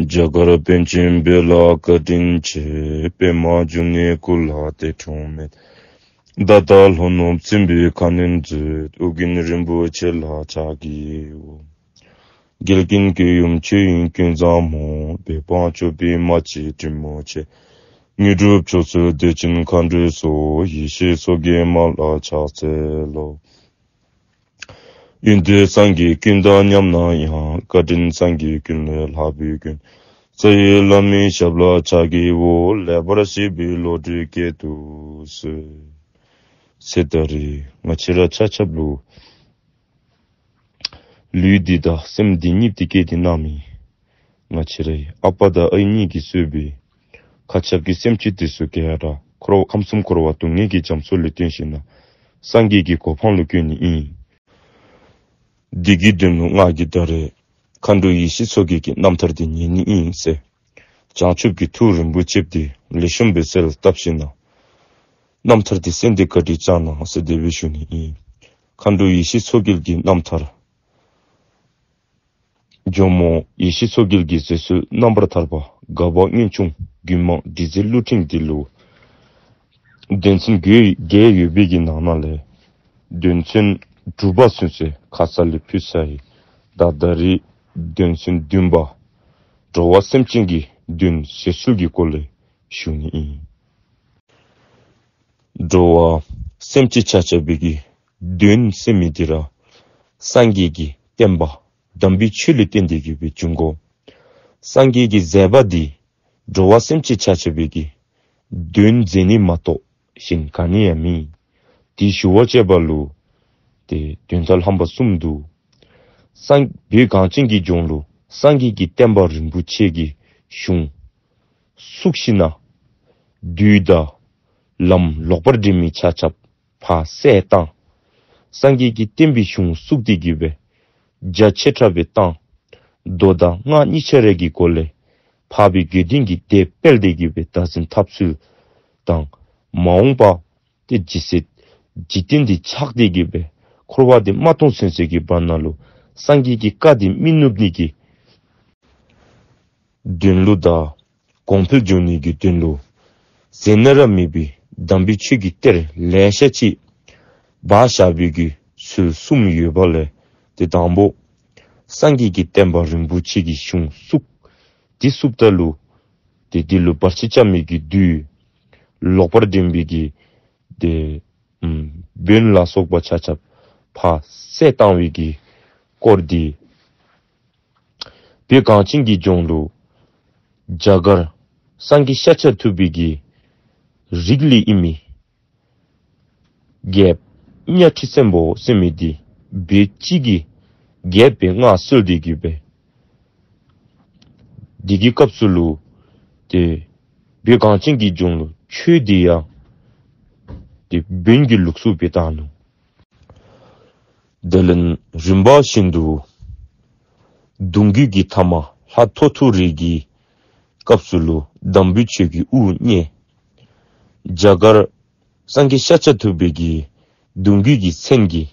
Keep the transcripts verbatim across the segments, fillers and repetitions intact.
རྒྱ་གར་པཎ་ཆེན་བོད་ལ་བཀའ་དྲིན་ཆེ། པདྨ་འབྱུང་གནས་སྐུ་ལ་འདས་འཁྲུངས་མེད། ད་ལྟ་ལྷོ་ནུབ་སྲིན་པོའི་ཁ་གནོན་མཛད། ཨོ་རྒྱན་རིན་པོ་ཆེ་ལ་ཕྱག་བགྱིའོ། འགལ་རྐྱེན་ཀུན་གཡོམ་ཆོས་དབྱིངས་ཀུན་བཟང་མོ། འབད་འབངས་སྐྱོབ་པའི་སྨྲ་བྱེད་དྲིན་མོ་ཆེ། དངོས་གྲུབ་མཆོག་སྩོལ་བདེ་ཆེན་མཁའ་འགྲོའི་གཙོ། ཡེ་ཤེས་མཚོ་རྒྱལ་མ་ལ་ཕྱག་འཚལ་ལོ། ཡོན་ཏན་སངས་རྒྱས་ཀུན་དང་མཉམ་ན་ཡང་། བཀའ་དྲིན་སངས་རྒྱས་ཀུན་ལས་ལྷག་པའི་མགོན། རྩ་བའི་བླ་མའི་ཞབས་ལ་ཕྱག་བགྱིའོ། ལེགས་པར་བཤད་པའི་བློ་གྲོས་བསྐྱེད་དུ་གསོལ། ཚེ་ད་རེས་ང་བཅས་ར་ཆ་ཁྱབ་ལུ་ལུས་འདི་དང་སེམས་འདི་གཉིས་འདི་སྐྱེས་ཏེ་ནམ་ཨིན། ང་བཅས་རའི་ཨ་པ་དང་ཨའི་གཉིས་ཀྱིས་གཙོས་པའི་མཁའ་ཁྱབ་ཀྱི་སེམས་ཅན་འདི་ཚུ་ག་ར་འཁོར་བ་ཁམས་གསུམ་འཁོར་བ་སྡུག་བསྔལ་གྱི་རྒྱ་མཚོ་ལས་བཏོན་ཞིནམ་ལས་སངས་རྒྱས་ཀྱི་གོ་འཕང་ལུ་བཀོད་ནི་ཨིན། འདི་གི་དོན་ལུ་ང་གིས་ད་རེས་མཁའ་འགྲོ་ཡེ་ཤེས་མཚོ་རྒྱལ་གྱི་རྣམ་ཐར་འདི་ཉན་ནི་ཨིན་ཟེར། བྱང་ཆུབ་ཀྱི་ཐུགས་རིན་པོ་ཆེ་འདི་ལེགས་ཤོམ་སྦེ་གསལ་བཏབ་ཞིནམ་ལས་རྣམ་ཐར་འདི་གསན་ཏེ་བཀའ་དྲིན་བསྐྱང་གནང་ཟེར་དེ་སྦེ་ཞུ་ནི་ཨིན། མཁའ་འགྲོ་ཡེ་ཤེས་མཚོ་རྒྱལ་གྱི་རྣམ་ཐར། ཇོ་མོ་ཡེ་ཤེས་མཚོ་རྒྱལ་གྱི་མཛད་སྲོལ་རྣམ་པར་ཐར་པ་དགའ་བ་མངོན་ཆུང་རྒྱུད་མང་འབྲི་མཛད་གླུ་ཕྲེང་འདི་ལུ་དོན་ཚན་བརྒྱད་ཡོད་པའི་གི་ནང་ན་ལས་དོན་ཚན་དྲུག་པ་ཚུན་ཚོད་ཁ་ཙ་ལས་ཕུལ་ཚར་ཡི། ད་ད་རེས་དོན་ཚན་བདུན་པ་འགྲོ་བ་སེམས་ཅན་གྱི་དོན་བྱེད་ཚུལ་གྱི་སྐོར་ལས་ཞུ་ནི་ཨིན། འགྲོ་བ་སེམས་ཅན་ཆ་ཁྱབ་པའི་གི་དོན་ཟེར་མི་འདི་ར་སངས་རྒྱས་ཀྱི་བསྟན་པ་དམ་པའི་ཆོས་ལས་བརྟེན་ཏེ་གི་སྦེ་འབྱུང་དགོ། སངས་རྒྱས་ཀྱི་མཛད་པ་འདི་འགྲོ་བ་སེམས་ཅན་ཆ་ཁྱབ་པའི་གི་དོན་མཛད་ནི་མ་གཏོགས་གཞན་ག་ནི་ཡང་མེན། དེ་ཞུ་བར་བྱེད་པ་ལུ་ཏེ་དོན་དག་རྣམ་པ་གསུམ་འདུག། སངས་བོད་གངས་ཅན་གྱི་ལྗོངས་ལུ་སངས་རྒྱས་ཀྱི་བསྟན་པ་རིན་པོ་ཆེ་གི་གཞུང་བཙུགས་ཞིནམ་ལས་བདུད་དང་ལམ་ལོག་པར་འདྲེན་མི་ཆ་ཁྱབ་ཕར་བསད་བཏང་། སངས་རྒྱས་ཀྱི་བསྟན་པའི་གཞུང་བཙུགས་ཏེ་གི་སྦེ་རྒྱ་ཆེ་དྲགས་སྦེ་བཏང་། མདོ་དང་སྔགས་གཉིས་ཆ་ར་གི་སྒོ་ལས་འཕགས་པའི་དགེ་འདུན་གྱི་སྡེ་སྤེལ་ཏེ་གི་སྦེ་བདག་འཛིན་འཐབ་ཚུལ་དང་མ་འོངས་པ་ཏེ་ཇི་སྲིད་འཇིག་རྟེན་འདི་ཆགས་ཏེ་གི་སྦེ་འཁོར་བ་འདི་མ་སྟོངས་ཚུན་ཚོད་ཀྱི་བར་ན་ལུ་སངས་རྒྱས་ཀྱི་བཀའ་འདི་མི་ནུབ་ནི་གི་དོན་ལུ་དང་གོང་འཕེལ་འགྱོ་ནི་གི་དོན་ལུ་ཟེར་ན་ར་མེད་པའི་དམ་པའི་ཆོས་ཀྱི་གཏེར་ལེ་ཤ་ཅིག་སྦ་བཞག་པའི་གི་ཚུལ་གསུངས་ཡོད་པ་ལས་ཏེ་དང་པོ་སངས་རྒྱས་ཀྱི་བསྟན་པ་རིན་པོ་ཆེ་གི་གཞུང་བཙུགས། དེ་བཙུགསཔ་ད་ལུ་ཏེ་དེ་ལུ་བར་ཆད་རྐྱབ་མི་གི་བདུད་ལོག་པར་འདྲེན་པའི་གི་ཏེ་ཨམ་བོན་ལ་སོགས་པ་ཆ་ཁྱབ་ཕར་བསད་བཏང་བའི་གི་སྐོར་འདི་བོད་གངས་ཅན་གྱི་ལྗོངས་ལུ་རྒྱ་གར་སངས་རྒྱས་ཤཱཀྱ་ཐུབ་པའི་གི་རིགས་ལས་ཨིན་མི་རྒྱལཔོ་གཉའ་ཁྲི་བཙན་པོ་ཟེར་མི་འདི་བོད་སྤྱི་གི་རྒྱལཔོ་སྦེ་མངའ་གསོལ་ཏེ་གི་སྦེ་དེ་གི་སྐབས་སུ་ལུ་ཏེ་བོད་གངས་ཅན་གྱི་ལྗོངས་ལུ་ཆོས་འདི་ཡང་ཏེ་བོན་གྱི་ལུགས་སྲོལ་སྦེ་བཏང་ནུག། དེ་ལས་རིམ་པ་བཞིན་དུ་གདུང་བརྒྱུད་ཀྱི་ཐ་མ་ལྷ་ཐོ་ཐོ་རི་གི་སྐབས་སུ་ལུ་དམ་པའི་ཆོས་ཀྱི་དབུ་བརྙེས། རྒྱ་གར་སངས་རྒྱས་ཤཱཀྱ་ཐུབ་པའི་གི་གདུང་བརྒྱུད་ཀྱི་མཚན་གྱིས་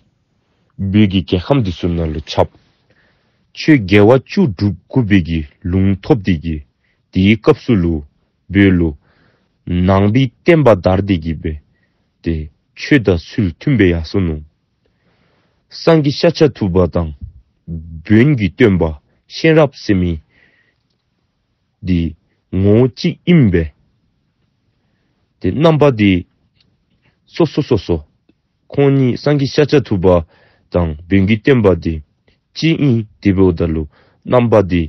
བོད་ཀྱི་རྒྱལ་ཁམས་འདི་ཚུ་ནང་ལུ་ཁྱབ། ཆོས་དགེ་བ་བཅུ་སྒྲུབ་དགོ་པའི་གི་ལུང་ཐོབ་སྟེ་གི་དེའི་སྐབས་སུ་ལུ་བོད་ལུ་ནང་པའི་བསྟན་པ་དར་ཏེ་གི་སྦེ་ཏེ་ཆོས་དང་ཚུལ་མཐུན་སྦེ་ཡར་སོ་ནུག། སངས་རྒྱས་ཤཱཀྱ་ཐུབ་པ་དང་བོན་གྱི་སྟོན་པ་གཤེན་རབ་ཟེར་མི་འདི་ངོ་བོ་གཅིག་ཨིན་པས། ཏེ་རྣམ་པ་འདི་སོ་སོ་སོ་སོ་ཁོང་གཉིས་སངས་རྒྱས་ཤཱཀྱ་ཐུབ་པ་དང་བོན་གྱི་སྟོན་པ་འདི་གཅིག་ཨིན། དེ་འབདཝ་ད་ལུ་རྣམ་པ་འདི་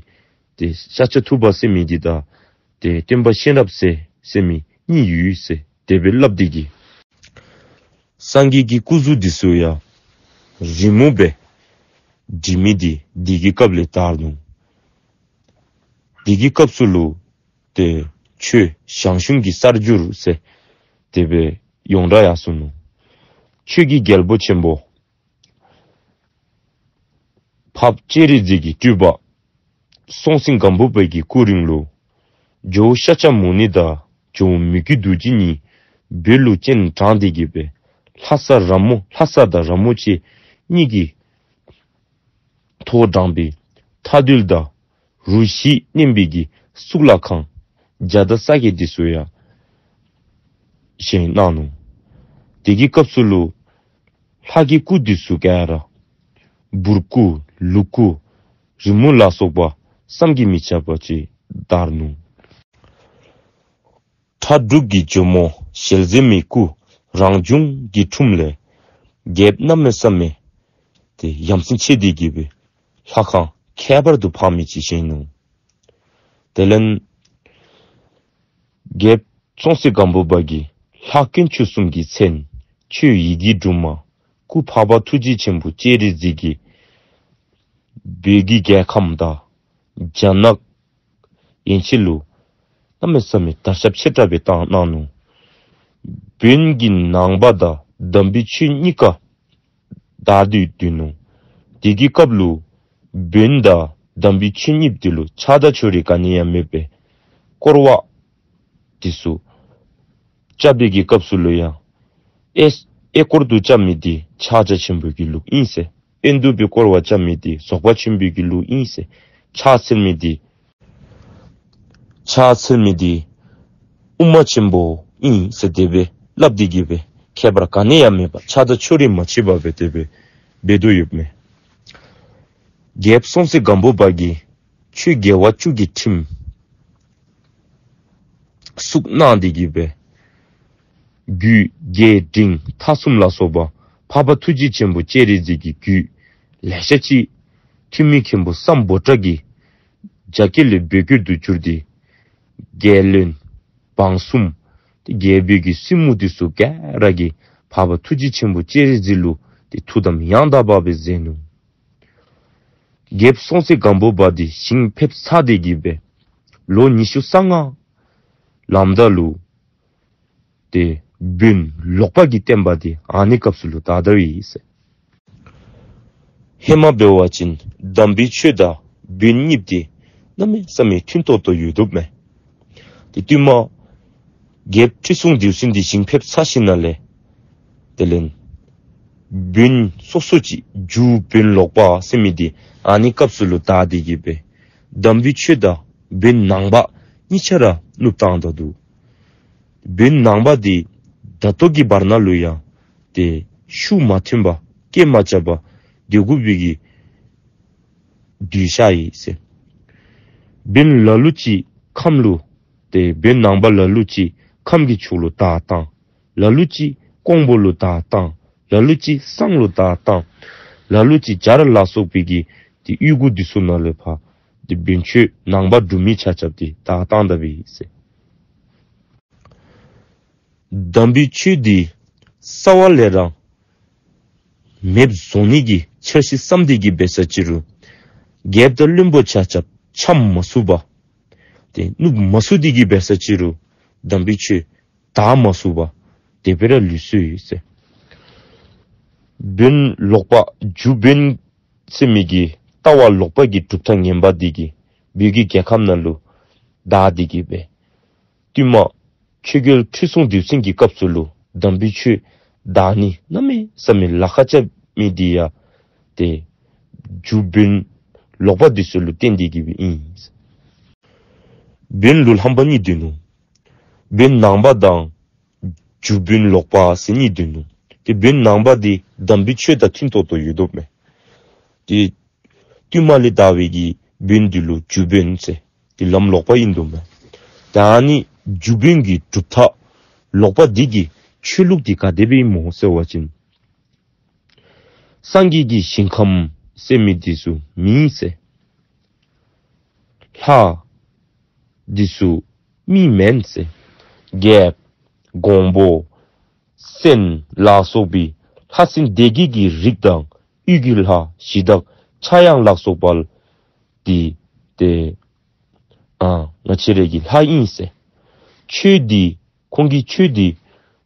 ཏེ་ཤཱཀྱ་ཐུབ་པ་ཟེར་མི་འདི་དང་ཏེ་སྟོན་པ་གཤེན་རབ་ཟེར་ཟེར་མི་གཉིས་ཡོད་ཟེར་དེ་སྦེ་སླབ་སྟེ་གི་སངས་རྒྱས་ཀྱི་སྐུ་གཟུགས་འདི་ཚུ་ཡང་རི་མོ་སྦེ་བྲི་མི་འདི་དེ་གི་སྐབས་ལས་དར་ནུག། དེ་གི་སྐབས་སུ་ལུ་ཏེ་ཆོས་ཞང་ཞུང་གི་གསར་འགྱུར་ཟེར་དེ་སྦེ་ཡོངས་གྲགས་ཡར་སོ་ནུག། ཆོས་ཀྱི་རྒྱལ་པོ་ཆེན་པོ་འཕགས་པ་སྤྱན་རས་གཟིགས་ཀྱི་སྤྲུལ་པ་སྲོང་བཙན་སྒམ་པོ་པའི་གི་སྐུ་རིང་ལུ་ཇོ་བོ་ཤཱཀྱ་མུ་ནེ་དང་ཇོ་བོ་མི་བསྐྱོད་རྡོ་རྗེ་གཉིས་བོད་ལུ་སྤྱན་དྲངས་ཏེ་གི་སྦེ་ལྷ་ས་ར་མོ་ལྷ་ས་དང་ར་མོ་ཆེ་གཉིས་ཀྱི་ཐོག་དྲངས་པའི་མཐའ་འདུལ་དང་ རུ་བཞི་བསྣན་པའི་གི་གཙུག་ལག་ཁང་བརྒྱ་དང་རྩ་བརྒྱད་འདི་ཚུ་ཡང་བཞེངས་གནང་ནུག། དེ་གི་སྐབས་སུ་ལུ་ལྷ་གི་སྐུ་འདི་ཚུ་ག་ར་འབུར་སྐུ་ལུག་སྐུ་རི་མོ་ལ་སོགས་པ་བསམ་གྱིས་མི་ཁྱབ་པ་ཅིག་དར་ནུག། ཁྲ་འབྲུག་གི་ཇོ་མོ་ཞལ་ཟས་མའི་སྐུ་རང་བྱུང་གི་ཁྲོམ་ལས་རྒྱལཔོ་གནམ་མེད་ས་མེད་ཏེ་ཡ་མཚན་ཆེ་སྟེ་གི་སྦེ་ལྷ་ཁང་ཁྱད་པར་དུ་འཕགས་མི་ཅིག་བཞེངས་ནུག། དེ་ལས་རྒྱལཔོ་སྲོང་བཙན་སྒམ་པོ་པ་གིས་ལྷ་དཀོན་མཆོག་གསུམ་གྱི་མཚན་ཆོས་ཡི་གེ་འབྲུ་མ་སྐུ་འཕགས་པ་ཐུགས་རྗེ་ཆེན་པོ་སྤྱན་རས་གཟིགས་ཀྱིས་བོད་ཀྱི་རྒྱལ་ཁམས་དང་རྒྱ་ནག་ཡན་ཆད་ལུ་གནམ་མེད་ས་མེད་དར་ཁྱབ་ཆེ་དྲགས་སྦེ་བཏང་གནང་ནུག། བོན་གྱི་ནང་པ་དང་དམ་པའི་ཆོས་གཉིས་ཀ་དར་ཏེ་སྡོད་ནུག། དེ་གི་སྐབས་ལུ་བོན་དང་དམ་པའི་ཆོས་གཉིས་འདི་ལུ་ཆགས་སྡང་ཕྱོགས་རིས་ག་ནི་ཡང་མེད་པར་བསྐོར་བ་འདི་ཚུ་རྐྱབ་པའི་གི་སྐབས་སུ་ལུ་ཡང་ཨེ་ཨེ་སྐོར་དུ་རྐྱབ་མི་འདི་ཕྱག་རྒྱ་ཆེན་པོ་གི་ལུགས་ཨིན་ཟེར། ཨེ་འདུག་པའི་སྐོར་བ་རྐྱབ་མི་འདི་རྫོགས་པ་ཆེན་པོ་གི་ལུགས་ཨིན་ཟེར། ཕྱག་འཚལ་མི་འདི་ཕྱག་འཚལ་མི་འདི་དབུ་མ་ཆེན་པོ་ཨིན་ཟེར་དེ་སྦེ་སླབ་སྟེ་གི་སྦེ་ཁྱད་པར་ག་ནི་ཡང་མེད་པར་ཆགས་སྡང་ཕྱོགས་རིས་མ་མཆིས་པར་སྦེ་དེ་སྦེ་འབད་དོ་ཡོདཔ་མས། རྒྱལཔོ་སྲོང་བཙན་སྒམ་པོ་པ་གིས་ཆོས་དགེ་བ་བཅུ་གི་ཁྲིམས་བཙུགས་གནང་སྟེ་གི་སྦེ་རྒྱུད་རྒྱས་འབྲིང་ཐ་གསུམ་ལ་སོགས་པ་འཕགས་པ་ཐུགས་རྗེ་ཆེན་པོ་སྤྱན་རས་གཟིགས་ཀྱི་རྒྱུད་ལེ་ཤ་ཅིག་ཐོན་མི་མཁན་པོ་སམ་བྷོ་ཊ་གིས་རྒྱ་སྐད་ལས་བོད་སྐད་དུ་བསྒྱུར་ཏེ་རྒྱལ་བློན་འབངས་གསུམ་ཏེ་རྒྱལ་པོའི་གི་སྲིང་མོ་འདི་ཚུ་ག་ར་གིས་འཕགས་པ་ཐུགས་རྗེ་ཆེན་པོ་སྤྱན་རས་གཟིགས་ལུ་ཏེ་ཐུགས་དམ་ཡང་དག་པ་སྦེ་མཛད་ནུག། རྒྱལཔོ་སྲོང་བཙན་སྒམ་པོ་པ་འདི་ཞིང་ཕེབས་ཚར་ཏེ་གི་སྦེ་ལོ་ཉི་ཤུ་རྩ་ལྔ་ལངམ་ད་ལུ་ཏེ་བོན་ལོག་པ་གི་བསྟན་པ་འདི་ཨ་ནི་སྐབས་སུ་ལུ་དར་དརཝ་ཨིན་ཟེར། ཧེ་མ་འབད་བ་ཅིན་དམ་པའི་ཆོས་དང་བོན་གཉིས་འདི་གནམ་མེད་ས་མེད་མཐུན་ཏོག་ཏོ་ཡོདཔ་མས། ཏེ་བསྟུད་མར་རྒྱལཔོ་ཁྲི་སྲོང་ལྡེའུ་བཙན་འདི་ཞིང་ཕེབས་ཚར་ཞིནམ་ལས་དེ་ལས་བོན་སོ་སོ་ཅིག་རྒྱུ་བོན་ལོག་པ་ཟེར་མི་འདི་ཨ་ནི་སྐབས་སུ་ལུ་དར་ཏེ་གི་སྦེ་དམ་པའི་ཆོས་དང་བོན་ནང་པ་གཉིས་ཆ་ར་བསྣུབས་བཏང་ད་ནུག། བོན་ནང་པ་འདི་ད་ལྟོ་གི་བར་ན་ལུ་ཡང་ཏེ་ཤུགས་མ་ཐོན་པར་སྐད་མ་རྐྱབ་པར་སྡོད་དགོ་པའི་གི་དུས་ཤར་ཡི་ཟེར། བོན་ལ་ལུ་ཅིག་ཁམས་ལུ་ཏེ་བོན་ནང་པ་ལ་ལུ་ཅིག་ཁམས་ཀྱི་ཕྱོགས་ལུ་དར་བཏང་། ལ་ལུ་ཅིག་ཀོང་པོ་ལུ་དར་བཏང་། ལ་ལུ་ཅིག་བསང་ལུ་དར་བཏང་། ལ་ལུ་ཅིག་བྱ་ར་ལ་སོགས་པའི་གི་ཏེ་ཡུལ་གུ་འདི་ཚུ་ནང་ལས་ཕར་ཏེ་བོན་ཆོས་ནང་པ་སྒྲུབ་མི་ཆ་ཁྱབ་འདི་དར་བཏང་ད་པས་ཟེར། དམ་པའི་ཆོས་འདི་རྩ་བ་ལས་ར་མེདཔ་བཟོ་ནི་གི་འཆར་གཞི་བསམ་སྟེ་གི་འབད་ས་ཅི་རུང་རྒྱལཔོ་དང་བློན་པོ་ཆ་ཁྱབ་འཆམ་མ་ཚུགས་པར་ཏེ་བསྣུབ་མ་ཚུགས་ཏེ་གི་འབད་ས་ཅི་རུང་དམ་པའི་ཆོས་དར་མ་ཚུགས་པར་དེ་སྦེ་ར་ལུས་སོ་ཡི་ཟེར། བོན་ལོག་པ་རྒྱུ་བོན་ཟེར་མི་གི་ལྟ་བ་ལོག་པ་གི་གྲུབ་མཐའ་ངན་པ་འདི་གིས་བོད་ཀྱི་རྒྱལ་ཁམས་ནང་ལུ་དར་ཏེ་གི་སྦེ་བསྟུད་མར་ཆོས་རྒྱལ་ཁྲི་སྲོང་ལྡེའུ་བཙན་གྱི་སྐབས་སུ་ལུ་དམ་པའི་ཆོས་དར་ནི་གནམ་མེད་ས་མེད་ལཱ་ཁག་རྐྱབ་མི་འདི་ཡང་ཏེ་རྒྱུ་བོན་ལོག་པ་འདི་ཚུ་ལུ་བརྟེན་ཏེ་གི་སྦེ་ཨིན། བོན་ལུ་ལྷམ་པ་གཉིས་འདུག་ནུག། བོན་ནང་པ་དང་རྒྱུ་བོན་ལོག་པ་ཟེར་གཉིས་འདུག་ནུག། ཏེ་བོན་ནང་པ་འདི་དམ་པའི་ཆོས་དང་མཐུན་ཏོག་ཏོ་ཡོདཔ་མས། ཏེ་བསྟུད་མར་ལས་དར་བའི་གི་བོན་འདི་ལུ་རྒྱུ་བོན་ཟེར། ཏེ་ལམ་ལོག་པ་ཨིན་འདུག་མས། ད་ཨ་ནི་རྒྱུ་བོན་གྱི་གྲུབ་མཐའ་ལོག་པ་འདི་གི་ཆོས་ལུགས་འདི་ག་དེ་སྦེ་ཨིནམ་སྨོ་ཟེར་བ་ཅིན་སངས་རྒྱས་ཀྱི་ཞིང་ཁམས་ཟེར་མི་འདི་ཚུ་མི་ཨིན་ཟེར། ལྷ་འདི་ཚུ་མི་མེན་ཟེར། རྒྱལཔོ་འགོང་པོ་བཙན་ལ་སོགས་པའི་ལྷ་སྲིན་སྡེ་བརྒྱད་ཀྱི་རིགས་དང་དབུས་ཀྱི་ལྷ་གཞི་བདག་ཕྱྭ་གཡང་ལ་སོགས་པ་འདི་ཏེ་ཨ་ང་བཅས་རའི་གི་ལྷ་ཨིན་ཟེར། ཆོས་འདི་ཁོང་གི་ཆོས་འདི་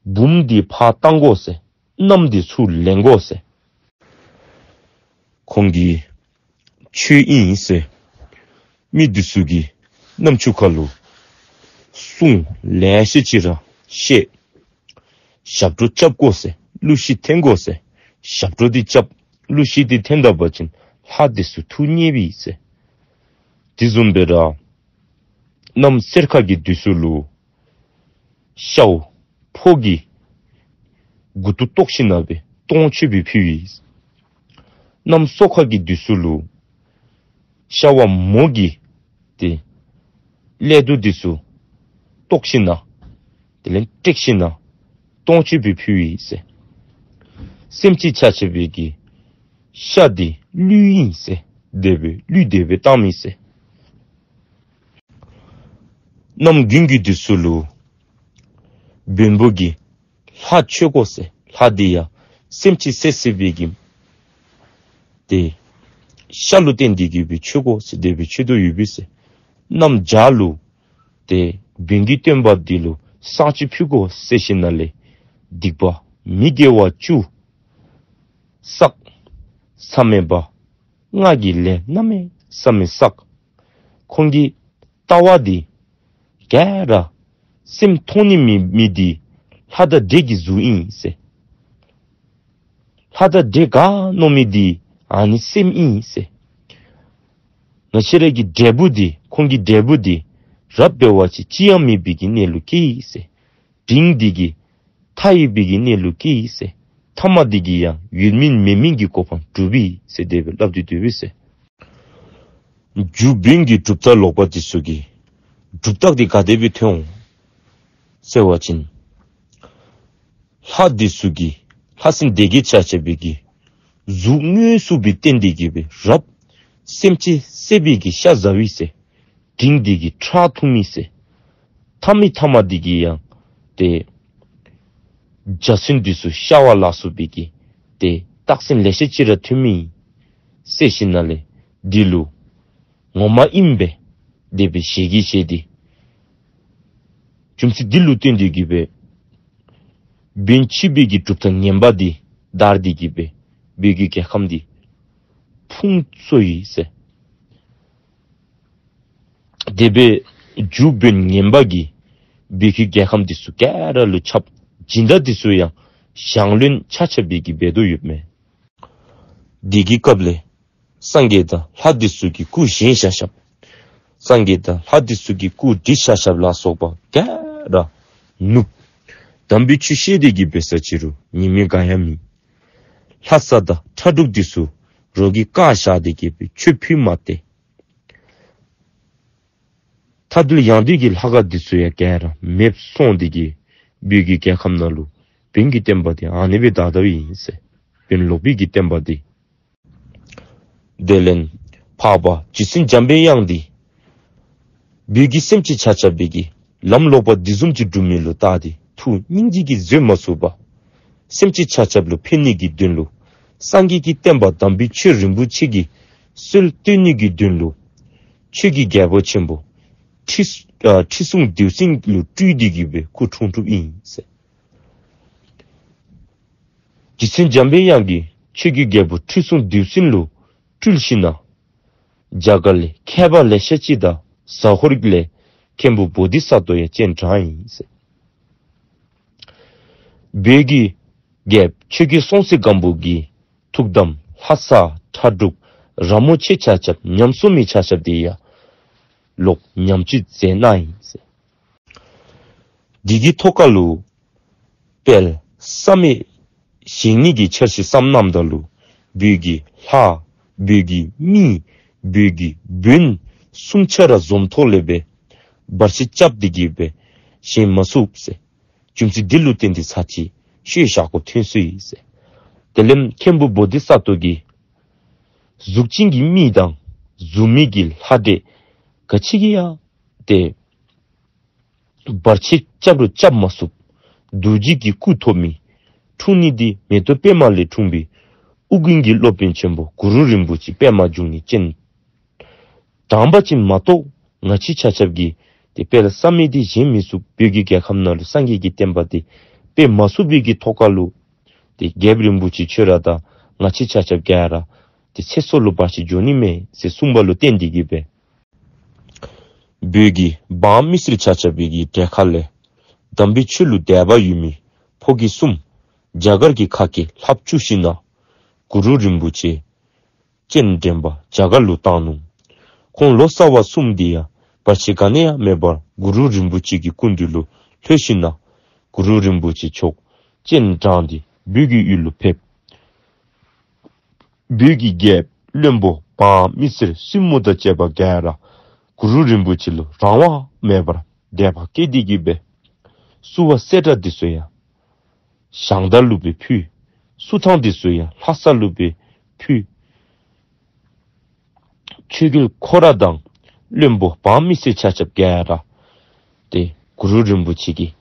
བུམོ་འདི་ཕར་བཏང་དགོ་ཟེར། མནའམ་འདི་ཚུར་ལེན་དགོ་ཟེར། ཁོང་གི་ཆོས་ཨིན་ཟེར་མི་འདི་ཚུ་གི་རྣམ་ཅོ་ཁ་ལུ་གསུང་ལེ་ཤ་ཅིག་ར་བཤད། ཞབས་བྲོ་རྐྱབ་དགོ་ཟེར། གླུ་གཞས་འཐེན་དགོ་ཟེར། ཞབས་བྲོ་འདི་རྐྱབ་གླུ་གཞས་འདི་འཐེན་ད་པ་ཅིན་ལྷ་འདི་ཚུ་ཐུགས་མཉེས་པས་ཟེར། དེ་བཟུམ་སྦེ་ར་གནམ་སེར་ཁ་གི་དུས་སུ་ལུ་ཤཝ་ཕོ་གི་མགུ་ཏོ་བཏོགས་ཞིནམ་ལས་སྦེ་སྟོང་མཆོད་པའི་ཕུལ་བའི། གནམ་སོ་ཁ་གི་དུས་སུ་ལུ་ཤཝ་མོ་གི་ཏེ་ཀླད་དོ་འདི་ཚུ་བཏོགས་ཞིནམ་ལས་དེ་ལས་བཏོགས་ཞིནམ་ལས་སྟོང་མཆོད་པའི་ཕུལ་བའི་ཟེར། སེམས་ཅན་ཆ་ཁྱབ་ཀྱི་ཤ་འདི་གླུད་ཨིན་ཟེར། དེ་སྦེ་གླུད་དེ་སྦེ་བཏངམ་ཨིན་ཟེར། གནམ་དགུན་གྱི་དུས་སུ་ལུ་བོན་པོ་གིས་ལྷ་མཆོད་དགོ་ཟེར། ལྷ་འདི་ཡང་སེམས་ཅན་བསད་བསད་པའི་གི་ཏེ་ཤ་ལུ་བརྟེན་ཏེ་གི་སྦེ་མཆོད་དགོ་ཟེར། དེ་སྦེ་མཆོད་དོ་ཡོད་པས་ཟེར། གནམ་བྱཱར་ལུ་ཏེ་བོན་གྱི་སྟོན་པ་འདི་ལུ་བསང་ཅིག་ཕུལ་དགོ་ཟེར་ཞིནམ་ལས་སྡིག་པ་མི་དགེ་བ་བཅུ་བསགས་ས་མེད་པ་ལྔ་གི་ལས་གནམ་མེད་ས་མེད་བསགས། ཁོང་གི་ལྟ་བ་འདི་ག་ར་སེམས་མཐོང་ནི་མེད་མི་འདི་ལྷ་དང་འདྲེ་གི་གཟུགས་ཨིན་ཟེར། ལྷ་དང་འདྲེ་ག་མནོ་མི་འདི་ཨ་ནི་སེམས་ཨིན་ཟེར། ང་བཅས་ར་གི་འབྲས་བུ་འདི་ཁོང་གི་འབྲས་བུ་འདི་རབ་འབད་བ་ཅིན་ཅི་ཡང་མེད་པའི་གི་གནས་ལུ་སྐྱེ་ཡི་ཟེར། འབྲིང་འདི་གིས་མཐའ་ཡས་པའི་གི་གནས་ལུ་སྐྱེ་ཡི་ཟེར། ཐ་མ་འདི་གིས་ཡང་ཡོད་མིན་མེད་མིན་གྱི་གོ་འཕང་སྒྲུབ་ཨིན་ཟེར་དེ་སྦེ་སླབ་སྟེ་སྡོད་པས་ཟེར། རྒྱུ་བོན་གྱི་གྲུབ་རྟགས་ལོག་པ་འདི་ཚུ་གི་གྲུབ་རྟགས་འདི་ག་དེ་སྦེ་ཐོན་འོང་ཟེར་བ་ཅིན་ལྷ་འདི་ཚུ་གི་ལྷ་སྲིན་སྡེ་བརྒྱད་ཆ་ཁྱབ་ཀྱི་གཟུགས་དངོས་སུ་སྦེ་བསྟན་ཏེ་གི་སྦེ་རབ་སེམས་ཅན་བསད་པའི་གི་ཤ་ཟ་བས་ཟེར། འབྲིང་འདི་གིས་ཁྲག་འཐུང་མི་ཟེར། ཐ་མི་ཐ་མ་འདི་གིས་ཡང་ཏེ་འཇའ་ཚོན་འདི་ཚུ་ཤར་བ་ལ་སོགས་པའི་གི་ཏེ་རྟགས་མཚན་ལེ་ཤ་ཅིག་ར་ཐོན་མི་ཟེར་ཞིནམ་ལས་འདི་ལུ་ངོ་མ་ཨིན་པས་དེ་སྦེ་ཞལ་གྱིས་བཞེས་ཏེ་རྒྱུ་མཚན་འདི་ལུ་བརྟེན་ཏེ་གི་སྦེ་བོན་ཕྱི་པའི་གི་གྲུབ་རྟགས་ངན་པ་འདི་དར་ཏེ་གི་སྦེ་བོད་ཀྱི་རྒྱལ་ཁམས་འདི་ཕུང་སོ་ཡི་ཟེར། དེ་སྦེ་རྒྱུ་བོན་ངན་པ་གིས་བོད་ཀྱི་རྒྱལ་ཁམས་འདི་ཚུ་ག་ར་ལུ་ཁྱབ། སྦྱིན་བདག་འདི་ཚུ་ཡང་ཞང་བློན་ཆ་ཁྱབ་ཀྱིས་འབད་དོ་ཡོདཔ་མས། དེ་གི་སྐབས་ལས་སངས་རྒྱས་དང་ལྷ་འདི་ཚུ་གི་སྐུ་བཞེངས་བཞག་བཞགཔ། སངས་རྒྱས་དང་ལྷ་འདི་ཚུ་གི་སྐུ་བྲིས་བཞག་བཞགཔ་ལ་སོགས་པ་ག་ར་ནུབ། དམ་པའི་ཆོས་བཤད་དེ་གི་སྦེ་ས་ཅི་རུང་ཉན་མི་ག་ཡང་མེད། ལྷ་ས་དང་ཁྲ་འབྲུག་འདི་ཚུ་རོགས་ཀྱིས་བཀག་བཞག་སྟེ་གི་སྦེ་ཆོས་ཕུལ་མ་སྟེར། མཐའ་འདུལ་ཡང་འདུལ་གྱི་ལྷ་ཁང་འདི་ཚུ་ཡང་ག་ར་མེདཔ་སོང་སྟེ་གི་བོད་ཀྱི་རྒྱལ་ཁམས་ནང་ལུ་བོན་གྱི་བསྟན་པ་འདི་ཨ་ནི་སྦེ་དར་དརཝ་ཨིན་ཟེར། བོན་ལོག་པའི་གི་བསྟན་པ་འདི། དེ་ལས་འཕགས་པ་རྗེ་བཙུན་འཇམ་པའི་དབྱངས་འདི་བོད་ཀྱི་སེམས་ཅན་ཆ་ཁྱབ་པའི་གི་ལམ་ལོག་པ་འདི་བཟུམ་ཅིག་སྒྲུབ་མི་ལུ་བལྟ་སྟེ་ཐུགས་སྙིང་རྗེ་གིས་བཟོད་མ་ཚུགས་པར་སེམས་ཅན་ཆ་ཁྱབ་ལུ་ཕན་ནི་གི་དོན་ལུ་སངས་རྒྱས་ཀྱི་བསྟན་པ་དམ་པའི་ཆོས་རིན་པོ་ཆེ་གི་སྲོལ་གཏོད་ནི་གི་དོན་ལུ་ཆོས་ཀྱི་རྒྱལ་པོ་ཆེན་པོ་ཁྲི་ཨ་ཁྲི་སྲོང་ལྡེའུ་བཙན་ལུ་སྤྲུལ་ཏེ་གི་སྦེ་སྐུ་འཁྲུངས་འཁྲུངསམ་ཨིན་ཟེར། རྗེ་བཙུན་འཇམ་པའི་དབྱངས་ཀྱིས་ཆོས་ཀྱི་རྒྱལ་པོ་ཁྲི་སྲོང་ལྡེའུ་བཙན་ལུ་སྤྲུལ་ཞིནམ་ལས་རྒྱ་གར་ལས་མཁས་པ་ལེ་ཤ་ཅིག་དང་ཟ་ཧོར་ལས་མཁན་པོ་བོ་དྷི་ས་ཏྭ་ཡང་སྤྱན་དྲངས་ཡི་ཟེར། བོད་ཀྱི་རྒྱལཔོ་ཆོས་རྒྱལ་སྲོང་བཙན་སྒམ་པོ་གི་ཐུགས་དམ་ལྷ་ས་ཁྲ་འབྲུག་ར་མོ་ཆེ་ཆ་ཁྱབ་ཉམས་སྲུང་མི་ཆ་ཁྱབ་འདི་ཡང་ལོག་ཉམས་བཅོས་མཛད་གནང་ཡི་ཟེར། འདི་གི་ཐོག་ཁ་ལུ་དཔལ་བསམ་ཡས་བཞེངས་ནི་གི་འཆར་གཞི་བསམ་གནངམ་ད་ལུ་བོད་ཀྱི་ལྷ་བོད་ཀྱི་མི་བོད་ཀྱི་བོན་གསུམ་ཆ་ར་འཛོམས་ཐོག་ལས་སྦེ་བར་ཆད་རྐྱབ་སྟེ་གི་སྦེ་བཞེངས་མ་ཚུགས་ཟེར། རྒྱུ་མཚན་འདི་ལུ་བརྟེན་ཏེ་ཚར་གཅིག་ཤུལ་བཞག་དགོཔ་ཐོན་སོ་ཡི་ཟེར། དེ་ལས་མཁན་པོ་བོ་དྷི་ས་ཏྭ་གིས་གཟུགས་ཅན་གྱི་མི་དང་གཟུགས་མེད་ཀྱི་ལྷ་འདྲེ་ག་ཅི་གིས་ཡང་ཏེ་བར་ཆད་རྐྱབ་རུང་རྐྱབ་མ་ཚུགས། རྡོ་རྗེ་གི་སྐུ་ཐོབ་མི་འཁྲུངས་ནི་འདི་མེ་ཏོག་པདྨ་ལས་འཁྲུངས་པའི་ཨོ་རྒྱན་གྱི་སློབ་དཔོན་ཆེན་པོ་གུ་རུ་རིན་པོ་ཆེ་པདྨ་འབྱུང་གནས་སྤྱན་དྲངས་པ་ཅིན་མ་གཏོགས་ང་བཅས་ཆ་ཁྱབ་ཀྱིས་ཏེ་དཔལ་བསམ་ཡས་འདི་བཞེངས་མི་ཚུགས། བོད་ཀྱི་རྒྱལ་ཁམས་ནང་ལུ་སངས་རྒྱས་ཀྱི་བསྟན་པ་འདི་སྤེལ་མ་ཚུགས་པའི་གི་ཐོག་ཁ་ལུ་ཏེ་རྒྱལཔོ་རིན་པོ་ཆེ་ཁྱོད་ར་དང་ང་བཅས་ཆ་ཁྱབ་ག་ར་ཏེ་ཚེ་སྲོག་ལུ་བར་ཆད་འགྱོ་ནི་མས་ཟེར་གསུངས་པ་ལུ་བརྟེན་ཏེ་གི་སྦེ་བོད་ཀྱི་འབངས་མི་སེར་ཆ་ཁྱབ་པའི་གི་གྲལ་ཁ་ལས་དམ་པའི་ཆོས་ལུ་དད་པ་ཡོད་མི་ཕོ་སྐྱེས་གསུམ་རྒྱ་གར་གྱི་ཁ་སྐད་ལྷབ་བཅུག་ཞིནམ་ལས་གུ་རུ་རིན་པོ་ཆེ་སྤྱན་འདྲེན་པ་རྒྱ་གར་ལུ་བཏང་ནུག། ཁོང་ལོ་ཙཱ་བ་གསུམ་འདི་ཡང་བར་ཆད་ག་ནི་ཡང་མེད་པར་གུ་རུ་རིན་པོ་ཆེ་གི་སྐུ་མདུན་ལུ་ལྷོད་ཞིནམ་ལས་གུ་རུ་རིན་པོ་ཆེ་མཆོག་སྤྱན་དྲངས་ཏེ་བོད་ཀྱི་ཡུལ་ལུ་ཕེབས། བོད་ཀྱི་རྒྱལཔོ་བློན་པོ་འབངས་མི་སེར་བཙུན་མོ་དང་བཅས་པ་ག་ར་གུ་རུ་རིན་པོ་ཆེ་ལུ་རང་དབང་མེད་པར་དད་པ་སྐྱེས་ཏེ་གི་སྦེ་བསུ་བ་གསེར་སྒྲེང་འདི་ཚུ་ཡང་ཞང་དར་ལུ་སྦེ་ཕུལ། བསུ་ཐང་འདི་ཚུ་ཡང་ལྷ་ས་ལུ་སྦེ་ཕུལ། ཆོས་རྒྱལ་ཁོ་ར་དང་བློན་པོ་འབངས་མི་སེར་ཆ་ཁྱབ་ག་ར་ཏེ་གུ་རུ་རིན་པོ་ཆེ་གི་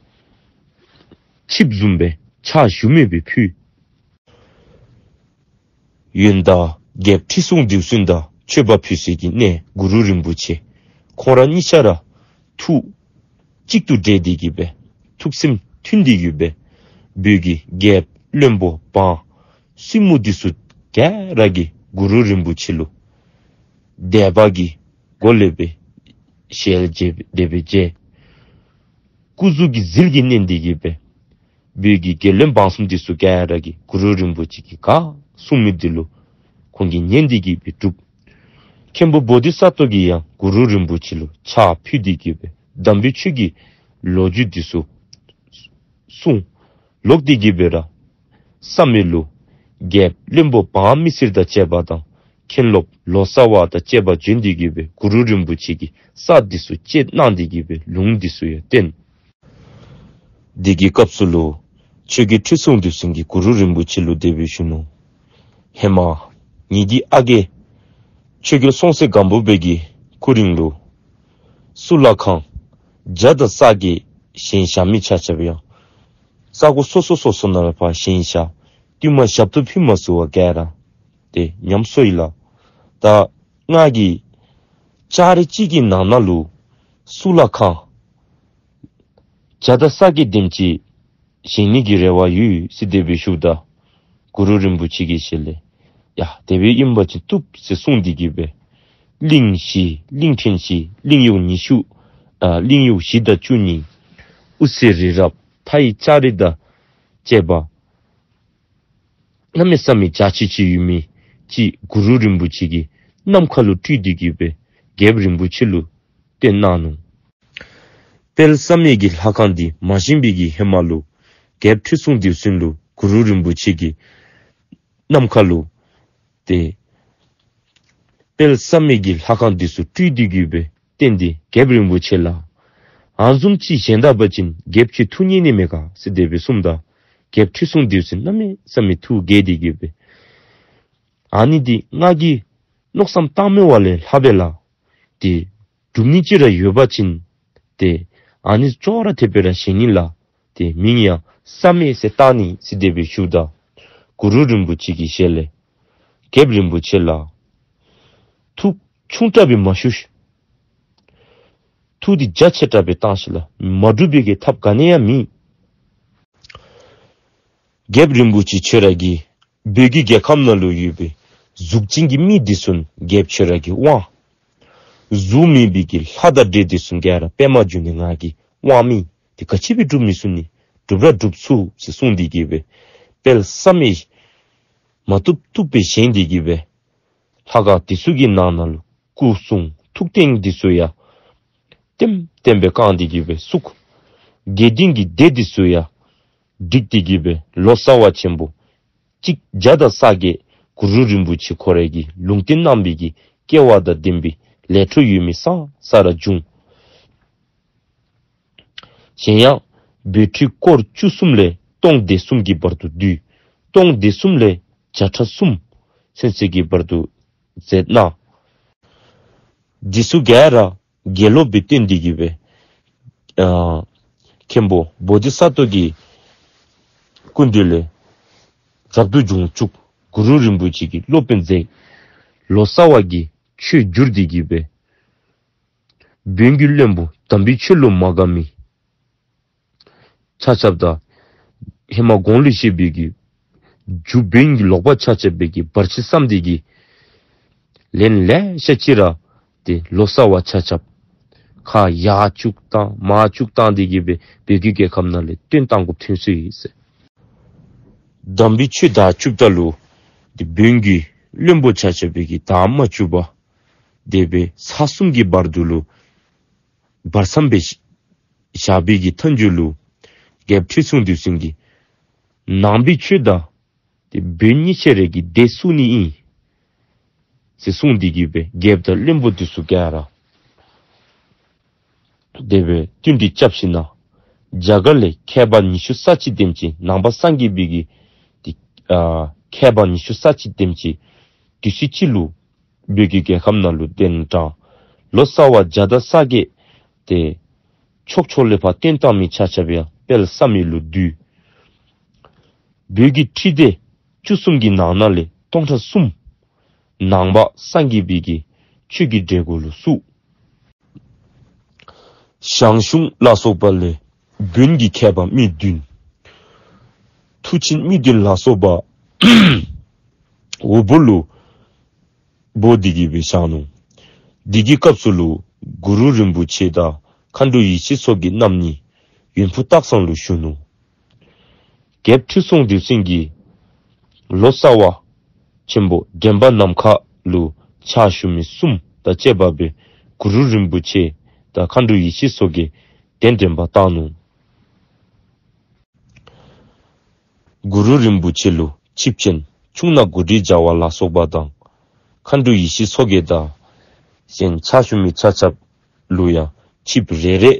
ཆིབས་བཟུམ་སྦེ་ཕྱག་ཞུ་མི་སྦེ་ཕུལ། ཡོན་བདག་རྒྱལཔོ་ཁྲི་སྲོང་ལྡེའུ་བཙན་དང་མཆོད་པ་ཕུལ་སའི་གི་གནས་གུ་རུ་རིན་པོ་ཆེ་ཁོང་ར་གཉིས་ཆ་ར་ཐུགས་གཅིག་ཏུ་འདྲེས་ཏེ་གི་སྦེ་ཐུགས་སེམས་མཐུན་ཏེ་གི་སྦེ་བོད་ཀྱི་རྒྱལཔོ་བློན་པོ་འབངས་བཙུན་མོ་འདི་ཚུ་ག་ར་གིས་གུ་རུ་རིན་པོ་ཆེ་ལུ་དད་པ་གི་སྒོ་ལས་སྦེ་ཞལ་མཇལ་དེ་སྦེ་མཇལ། སྐུ་གཟུགས་ཀྱི་ཟིལ་གྱིས་མནན་ཏེ་གི་སྦེ་བོད་ཀྱི་རྒྱལ་བློན་འབངས་གསུམ་འདི་ཚུ་ག་ར་གིས་གུ་རུ་རིན་པོ་ཆེ་གིས་ག་གསུང་མི་འདི་ལུ་ཁོང་གིས་ཉན་ཏེ་གི་སྦེ་སྒྲུབ། མཁན་པོ་བོ་དྷི་ས་ཏྭ་གིས་ཡང་གུ་རུ་རིན་པོ་ཆེ་ལུ་ཕྱག་ཕུལ་ཏེ་གི་སྦེ་དམ་པའི་ཆོས་ཀྱི་ལོ་རྒྱུས་འདི་ཚུ་གསུངས། ལོག་སྟེ་གི་སྦེ་ར་བསམ་ཡས་ལུ་རྒྱལཔོ་བློན་པོ་འབངས་མི་སེར་དང་བཅས་པ་དང་མཁན་སློབ་ལོ་ཙཱ་བ་དང་བཅས་པ་བྱོན་ཏེ་གི་སྦེ་གུ་རུ་རིན་པོ་ཆེ་གི་ས་འདི་ཚུ་བཅད་གནང་སྟེ་གི་སྦེ་ལུང་འདི་ཚུ་ཡང་བསྟན། དེ་གི་སྐབས་སུ་ལུ་ཆོས་རྒྱལ་ཁྲི་སྲོང་ལྡེའུ་བཙན་གྱིས་གུ་རུ་རིན་པོ་ཆེ་ལུ་དེ་སྦེ་ཞུ་ནུག། ཧེ་མ་ངེ་གི་ཨ་རྒས་ཆོས་རྒྱལ་སྲོང་བཙན་སྒམ་པོ་པའི་གི་སྐུ་རིང་ལུ་གཙུག་ལག་ཁང་བརྒྱ་དང་རྩ་བརྒྱད་བཞེངས་བཞག་མི་ཆ་ཁྱབ་ཡང་ས་གོ་སོ་སོ་སོ་སོ་ནང་ལུ་ཕར་བཞེངས་བཞག། བཏུལ་མ་ཞབས་ཏོག་ཕུལ་མ་ཚུགས་པར་ག་ར་ཏེ་ཉམས་སོ་ཡི་ལགས། ད་ང་གིས་ལྕགས་རི་གཅིག་གི་ནང་ན་ལུ་གཙུག་ལག་ཁང་བརྒྱ་དང་རྩ་བརྒྱད་དེམ་ཅིག་བཞེངས་ནི་གི་རེ་བ་ཡོད་ཟེར་དེ་སྦེ་ཞུཝ་ད་གུ་རུ་རིན་པོ་ཆེ་གི་ཞལ་ལས་ཡ་དེ་སྦེ་ཨིན་པ་ཅིན་བཏུབ་ཟེར་གསུངས་ཏེ་གི་སྦེ་གླིང་བཞི་གླིང་ཕྲན་བཞི་གླིང་གཡོག་ཉི་ཤུ་ཨ་གླིང་གཡོག་བཞི་དང་བཅུ་གཉིས་དབུ་རྩེ་རི་རབ་མཐའ་ཡི་ལྕགས་རི་དང་བཅས་པ་གནམ་མེད་ས་མེད་འཇའ་ཆི་ཆི་ཡོད་མི་ཅིག་གུ་རུ་རིན་པོ་ཆེ་གི་ནམ་མཁའ་ལུ་སྤྲུལ་ཏེ་གི་སྦེ་རྒྱལཔོ་རིན་པོ་ཆེ་ལུ་བསྟན་གནང་ནུག། དཔལ་བསམ་ཡས་ཀྱི་ལྷ་ཁང་འདི་མ་བཞེངས་པའི་གི་ཧེ་མ་ལུ་རྒྱལཔོ་ཁྲི་སྲོང་ལྡེའུ་བཙན་ལུ་གུ་རུ་རིན་པོ་ཆེ་གི་ནམ་མཁའ་ལུ་ཏེ་དཔལ་བསམ་ཡས་ཀྱི་ལྷ་ཁང་འདི་ཚུ་སྤྲུལ་ཏེ་གི་སྦེ་བསྟན་ཏེ་རྒྱལཔོ་རིན་པོ་ཆེ་ལགས། ཨ་ནི་བཟུམ་ཅིག་བཞེངས་ད་པ་ཅིན་རྒྱལཔོ་ཁྱོད་ཐུགས་མཉེས་ནི་མས་ག་ཟེར་དེ་སྦེ་གསུངམ་ད་རྒྱལཔོ་ཁྲི་སྲོང་ལྡེའུ་བཙན་གནམ་མེད་ས་མེད་ཐུགས་དགྱེས་ཏེ་གི་སྦེ་ཨ་ནི་འདི་ང་གིས་མནོ་བསམ་བཏང་མི་བ་ལས་ལྷག་པས་ལགས། ཏེ་སྒྲུབ་ནི་ཅིག་ར་ཡོད་པ་ཅིན་ཏེ་ཨ་ནི་ཅོག་ར་འཐདཔ་སྦེ་ར་བཞེངས་ནི་ལགས། ཏེ་མིང་ཡང་བསམ་ཡས་ཟེར་བཏགས་ནི་ཟེར་དེ་སྦེ་ཞུཝ་ད་གུ་རུ་རིན་པོ་ཆེ་གི་ཞལ་ལས་རྒྱལཔོ་རིན་པོ་ཆེ་ལགས། ཐུགས་ཆུང་དྲགས་སྦེ་མ་ཞུ་ཤིག། ཐུགས་འདི་རྒྱ་ཆེ་དྲགས་སྦེ་བཏང་ཤིག་ལགས། མ་འགྲུབ་པའི་གི་ཐབས་ག་ནི་ཡང་མེད། རྒྱལཔོ་རིན་པོ་ཆེ་ཁྱོད་ར་གི་བོད་ཀྱི་རྒྱལ་ཁམས་ནང་ལུ་ཡོད་པའི་གཟུགས་ཅན་གྱི་མི་འདི་ཚུ་རྒྱལཔོ་ཁྱོད་ར་གིས་དབང་། གཟུགས་མེད་པའི་གི་ལྷ་དང་འདྲེ་འདི་ཚུ་ག་ར་པདྨ་འབྱུང་གནས་ང་གིས་དབང་མི་འདི་ག་ཅི་སྦེ་སྒྲུབ་མི་ཚུགས་ནི། སྒྲུབ་ར་སྒྲུབ་ཚུགས་ཟེར་གསུངས་ཏེ་གི་སྦེ་དཔལ་བསམ་ཡས་མ་བཏུབ་བཏུབ་སྦེ་བཞེངས་ཏེ་གི་སྦེ་ལྷ་ཁང་འདི་ཚུ་གི་ནང་ན་ལུ་སྐུ་གསུང་ཐུགས་རྟེན་འདི་ཚུ་ཡང་ལྟེམ་ལྟེམ་སྦེ་བཀང་སྟེ་གི་སྦེ་བཙུགས། དགེ་འདུན་གྱི་སྡེ་འདི་ཚུ་ཡང་བསྒྲིགས་ཏེ་གི་སྦེ་ལོ་ཙཱ་བ་ཆེན་པོ་གཅིག་བརྒྱ་དང་རྩ་བརྒྱད་གུ་རུ་རིན་པོ་ཆེ་ཁོ་ར་གིས་ལུང་བསྟན་གནང་བའི་གི་སྐལ་བ་དང་ལྡན་པའི་ལས་འཕྲོ་ཡོད་མི་ས་ས་ར་བྱུང་། གཞན་ཡང་བོད་ཁྲི་སྐོར་བཅུ་གསུམ་ལས་སྟོང་སྡེ་གསུམ་གྱི་བར་དུ་བསྡུས། སྟོང་སྡེ་གསུམ་ལས་བྱ་ཁྲ་གསུམ་ཚུན་ཚོད་ཀྱི་བར་དུ་མཛད་གནང་། འདི་ཚུ་ག་ར་དགེ་སློང་སྦེ་བསྟེན་ཏེ་གི་སྦེ་ཨ་མཁན་པོ་བོ་དྷི་ས་ཏྭ་གི་སྐུ་མདུན་ལས་རབ་ཏུ་བྱུང་བཅུག། གུ་རུ་རིན་པོ་ཆེ་གི་སློབ་དཔོན་མཛད། ལོ་ཙཱ་བ་གི་ཆོས་བསྒྱུར་ཏེ་གི་སྦེ་བོན་གྱི་བློན་པོ་དམ་པའི་ཆོས་ལུ་མ་དགའ་མི་ཆ་ཁྱབ་དང་ཧེ་མ་གོང་ལུ་བཤད་པའི་གི་རྒྱུ་བོན་གྱི་ལོག་པ་ཆ་ཁྱབ་སྦེ་གི་བར་ཆད་བསམ་སྟེ་གི་ལན་ལེ་ཤ་ཅིག་ར་ཏེ་ལོ་ཙཱ་བ་ཆ་ཁྱབ་ཁ་ཡར་བཅུག་བཏང་མར་བཅུག་བཏང་སྟེ་གི་སྦེ་བོད་ཀྱི་རྒྱལ་ཁམས་ནང་ལས་བཏོན་བཏང་དགོཔ་ཐོན་སོ་ཡི་ཟེར། དམ་པའི་ཆོས་དར་བཅུགཔ་ད་ལུ་ཏེ་བོན་གྱི་བློན་པོ་ཆ་ཁྱབ་སྦེ་གི་དར་མ་བཅུག་པར་ དེ་སྦེ་ས་གསུམ་གྱི་བར་དུ་ལུ་བར་མཚམས་སྦེ་བཞག་པའི་གི་མཐའ་མཇུག་ལུ་རྒྱལཔོ་ཁྲི་སྲོང་ལྡེའུ་བཙན་གྱིས་ནང་པའི་ཆོས་དང་ཏེ་བོད་གཉིས་ཆ་ར་གི་སྡེ་བཙུགས་ནི་ཨིན་ཟེར་གསུངས་ཏེ་གི་སྦེ་རྒྱལཔོ་དང་བློན་པོ་འདི་ཚུ་ག་ར་དེ་སྦེ་བསྟུན་གྲོས་རྐྱབ་ཞིནམ་ལས་རྒྱ་གར་ལས་མཁས་པ་ཉི་ཤུ་རྩ་གཅིག་དེམ་ཅིག་ནང་པ་སངས་རྒྱས་པའི་གི་ཏེ་ཨ་མཁས་པ་ཉི་ཤུ་རྩ་གཅིག་དེམ་ཅིག་དུས་ཚོད་ཅིག་ལུ་བོད་ཀྱི་རྒྱལ་ཁམས་ནང་ལུ་གདན་དྲངས། ལོ་ཙཱ་བ་བརྒྱ་དང་རྩ་བརྒྱད་དེ་ཕྱོགས་ཕྱོགས་ལས་ཕར་བསྟེན་བཏང་མི་ཆ་ཁྱབ་ཡང་དཔལ་བསམ་ཡས་ལུ་འདུས། བོད་ཀྱི་ཁྲི་སྡེ་བཅུ་གསུམ་གྱི་ནང་ན་ལས་སྟོང་ཕྲག་གསུམ་ནང་པ་སངས་རྒྱས་པའི་གི་ཆོས་ཀྱི་གྲལ་མགོ་ལུ་བཙུགས། ཞང་ཞུང་ལ་སོགས་པ་ལས་བོན་གྱི་མཁས་པ་མི་བདུན། མཐུ་ཆེན་མི་བདུན་ལ་སོགས་པ་འོག་པོ་ལུ་འབོ་སྟེ་གི་སྦེ་བཞག་ནུག། དེ་གི་སྐབས་སུ་ལུ་གུ་རུ་རིན་པོ་ཆེ་དང་མཁའ་འགྲོ་ཡེ་ཤེས་མཚོ་རྒྱལ་རྣམ་གཉིས་ཡོན་ཕུ་སྟག་ཚང་ལུ་བཞུགས་ནུག། རྒྱལཔོ་ཁྲི་སྲོང་ལྡེའུ་བཙན་གྱིས་ལོ་ཙཱ་བ་ཆེན་པོ་འདྲེན་པ་ནམ་མཁའ་ལུ་ཕྱག་ཞུ་མི་གསུམ་དང་བཅས་པ་སྦེ་གུ་རུ་རིན་པོ་ཆེ་དང་མཁའ་འགྲོ་ཡེ་ཤེས་མཚོ་རྒྱལ་གདན་འདྲེན་པ་བཏང་ནུག། གུ་རུ་རིན་པོ་ཆེ་ལུ་ཆིབས་ཆེན་ཁྱུང་ནག་གོ་ཁྲི་བྱ་བ་ལ་སོགས་པ་དང་མཁའ་འགྲོ་ཡེ་ཤེས་མཚོ་རྒྱལ་དང་གཞན་ཕྱག་ཞུ་མི་ཆ་ཁྱབ་ལུ་ཡང་ཆིབས་རེ་རེ་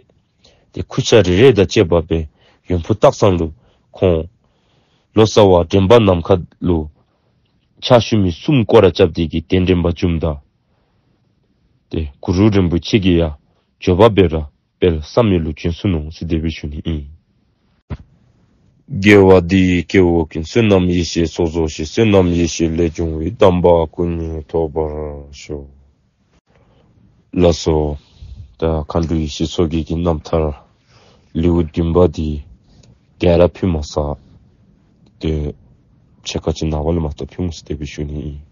ཏེ་ཁུར་ཆ་རེ་རེ་དང་བཅས་པ་སྦེ་ཡོན་ཕུ་སྟག་ཚང་ལུ་ཁོང་ལོ་ཙཱ་བ་འདྲེན་པ་ནམ་མཁའ་ལུ་ཕྱག་ཞུ་མི་གསུམ་སྐོར་ར་རྐྱབ་སྟེ་གི་གདན་འདྲེན་པ་བྱུངམ་ད་ཏེ་གུ་རུ་རིན་པོ་ཆེ་གིས་ཡང་མགྱོགས་པ་སྦེ་ར་དཔལ་བསམ་ཡས་ལུ་བྱོན་སོ་ནུག་ཟེར་དེ་སྦེ་ཞུ་ནི་ཨིན། དགེ་བ་འདི་ཡིས་སྐྱེ་བོ་ཀུན། བསོད་ནམས་ཡེ་ཤེས་ཚོགས་རྫོགས་ཤིང་། བསོད་ནམས་ཡེ་ཤེས་ལས་བྱུང་བའི། དམ་པ་སྐུ་གཉིས་ཐོབ་པར་ཤོག། ལགས་སོ། ད་མཁའ་འགྲོ་ཡེ་ཤེས་མཚོ་རྒྱལ་གྱི་རྣམ་ཐར་ལེའུ་བདུན་པ་འདི་ག་ར་ཕུལ་མ་ཚར། ཏེ་ཕྱེད་ཀ་ཅིག་ནངས་པ་ལས་མ་གཏོགས་ཕུལ་འོང་ཟེར་དེ་སྦེ་ཞུ་ནི་ཨིན།